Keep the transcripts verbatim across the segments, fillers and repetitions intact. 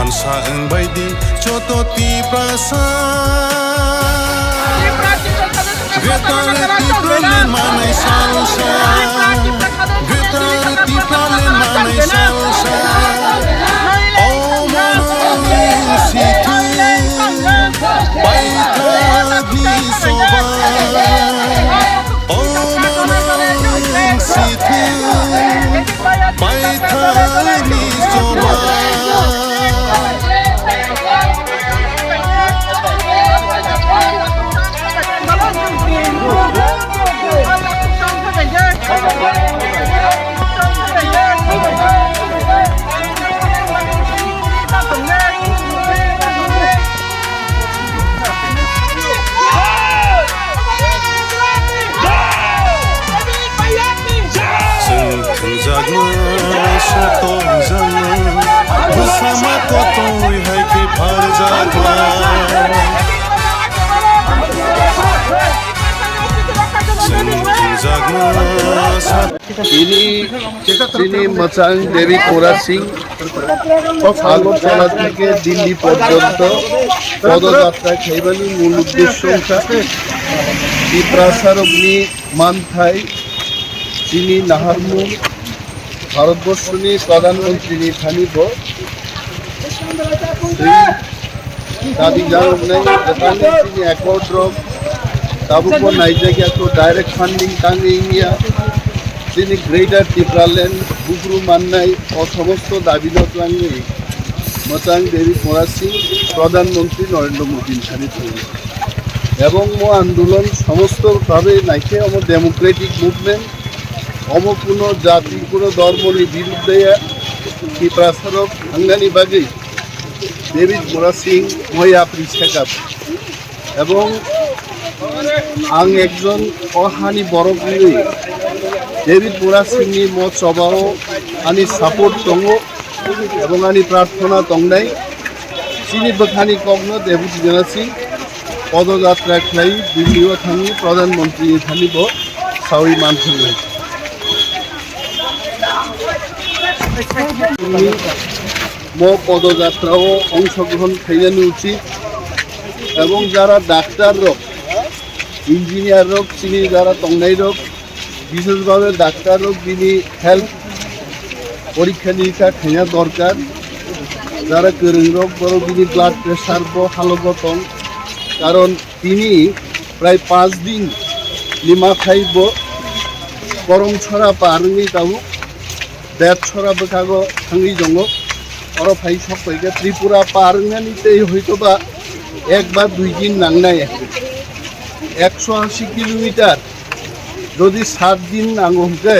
Sa wng bai di joto Tiprasa. Greater Tipraland manai salsa. Greater Tipraland manai salsa. Omo no wng si thung. Paithak ni choba. Omo no wng si thung. Paithak ni choba. Chwng thwngjakma, sa tongjakma, bwsama kotoi hai khe pharjakma. Chwng thwngjakma, sa Chini, chini mwchang David Murasing Agartala theke Delhi porjonto podoyatra khaibani mul uddesho wngkha Tiprasarokni manthai, chini naharmung, Bharatborshoni Pradhan Montrini thani bo twi dabi janoknai, jephanu chini accord rok tabukbo naijakya, to direct funding tangwi wngya, chini Greater Tipraland buphuru mannai, o somosto dabi no twlangwi mwchang David Murasing Pradhan Montri Narendra Modi ni thani thangwi. Ebong mo andolon somosto bhabe naikhe omo democratic movement, omo kuno jati, kuno dhormo ni birudde ya, Tiprasarok thangnani bagwi David Murasing moi yapri sekap. Ebong ang ekjon o hani borok wngwi David Murasingni mo chobao ani support tongo. Ebong ani prarthona tongnai, chini bwkhani kokno David Murasing podoyatra khlai Delhi o thangwi Pradhan Montri ni thani bo sawi manthognai. Mo podoyatra o ongshogrohon khainani uchit, ebong jara doctor rok, engineer rok, chini jara tongnai rok, bishesh bhabe doctor rok bini health porikha nirikha khaina dorkar. Jara kwrwng rok borok bini blood pressure bo halogo tong, karon tini prai panch din ni mathai bo Koromchora par wngwi tabuk Betchora bwkhago thangwi tongo. Oro phai sok paikha Tripura par wngnani tei hoitoba ek ba dui din nangnai. Ekso ashi kilometer jodi sat din nango hwnkhe,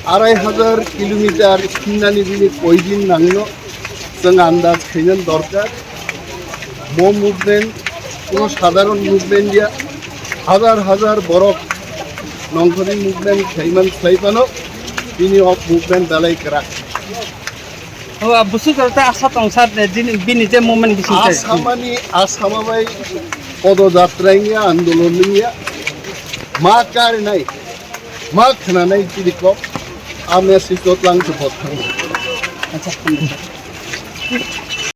arai hajar kilometer hingnani bini koi din nangno chwng andaj khainani dorkar. Mo movement kuno sadharon movement ya, hajar hajar borok nongkhorni movement khaiman khlai phano bini o movement belai kwrak. O, busu jora ta asa tong sar de, bini je movement bising. Asamani, asama bai podo jatra wngya, andolon wngya, ma karinai, ma khwnanai chini kok, a message o tlang se bot thang. Acha, hambai.